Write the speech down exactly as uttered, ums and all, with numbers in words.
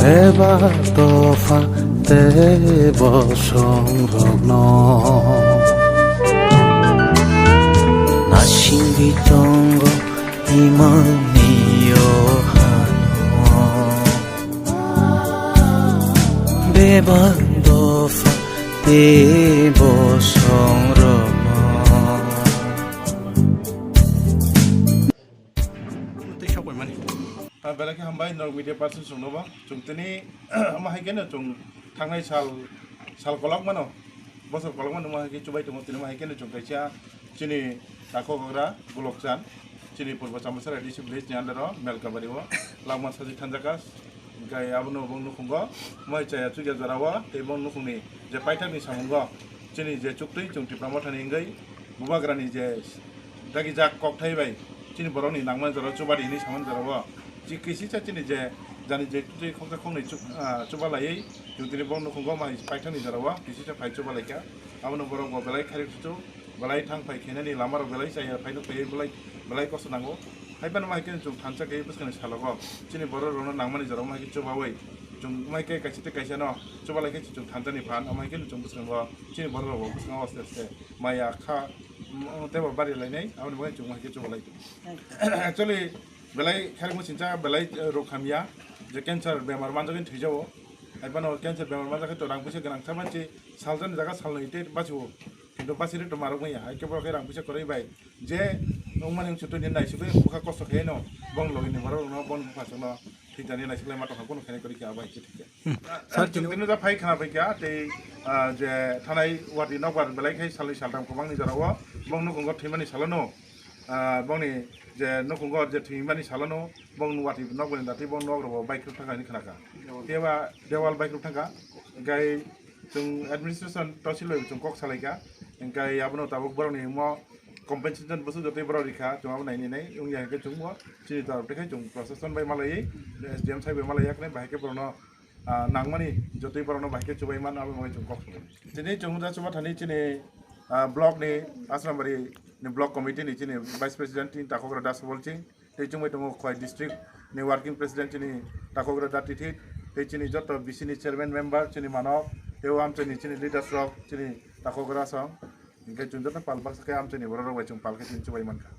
Eba dopha tei bosongrokno nasingwi tongo imangni o hano. Beba dopha tei bosongrokno. Tei sok bai mani. Ah, belai khe hambai norok media person chwngno bo. Chwng tini omo hai kheno chwng thangnai sal, sal kolok mano, bosor kolok mano, omo hai khe chubai tongo. Tini omo hai kheno chwng kaisa chini takhok hagra Golokchan, chini Purbo Chambaisara D C village ni under o Melkabari o langma saji thanjaka. Hingke abono bo nukhungo moi chaya chukya jora o tei bo nukhungni je paithakni samungo chini je chuktwi chwng Tipra Mothani wngwi bubagrani je dagi jak kokthai bai chini borokni nangmani jora o chubadi hinwi samani jora o chi kisisa chini je jani je twi khoksa khoknwi chu-, ah, chubalaiwi chwng tini bo nukhungo mai paithakni jora o kisisa phai chubalaikha. Abono borok bo belai khairoksu belai thang phai khainani lama rok belai chaya phai nuk phai belai, belai kosto nango. Hai phano mai khe chwng thansa khe bwskangni salogo chini borok rokno nangmani jora mai khe chubawi chwng mai khe kaisa tei kaisa no chubalai khe chwng thansa ni phan amai khe chwng bwskango chini borok rok bwskango aste aste maya kha, mm, tebo bari lainai aboni bagwi chwng mai khe chubalai. Actually belai khairokma sincha belai, eh, rok hamya je cancer bemar manjagwi thwijao. Hai phano cancer bemar manjakhe to rang puisa gwnang sa manchi saljani jaga salnwi tei bachio. Kintu bachiri to marok maya, hai khe borok khe rang puisa kwrwi bai je wngmani wngsu twi naisugwi bwkha kosto khaino bong logini borok rokno bong bwkha chwngno thwitani naisulai ma tongkha, kunu khaina kwrwi kha bai khe thwikha. Sir, chwng tini tini da phai khna bai kha tei, ah, je thanai wati nokbar belai khai salnwi saltham kwbangni jora o bong nukhungo thwimani salono, ah, bongni je nukhungo je thwimani salono bong watwi nokbarni datwi bong nok rogo bai khwrwk thangkha hinwi khna kha. Dewal. Dewal, dewal bai khwrwk thangkha. Hingkai chwng administration tosil bai chwng kok salai kha. Hingkai abono tabuk borokni omo compensation bwswk jotoi borok rikha, chwng abo naini nai wngya hingke chwngbo chini torop tei khe chwng proseson bai malai, S D M sai bai malai yakni bahai khe borokno, ah, nangmani jotoi borokno bahai khe chubai man abo bai chwng kok salai. Tini chwng da chuba thani chini, ah, block ni Asrambari ni block committee ni chini vice president ni Takhokra Das Bolching. Tei chwngbai tongo Khowai district ni working president chini Takhokra Da Tithit, tei chini joto B C ni chairman member chini manok, tei o amchaini chini leaders rok chini Takhokra song. Hingke chwng joto pal baksa khe amchaini borok rok bai chwng pal khe chini chubai mankha.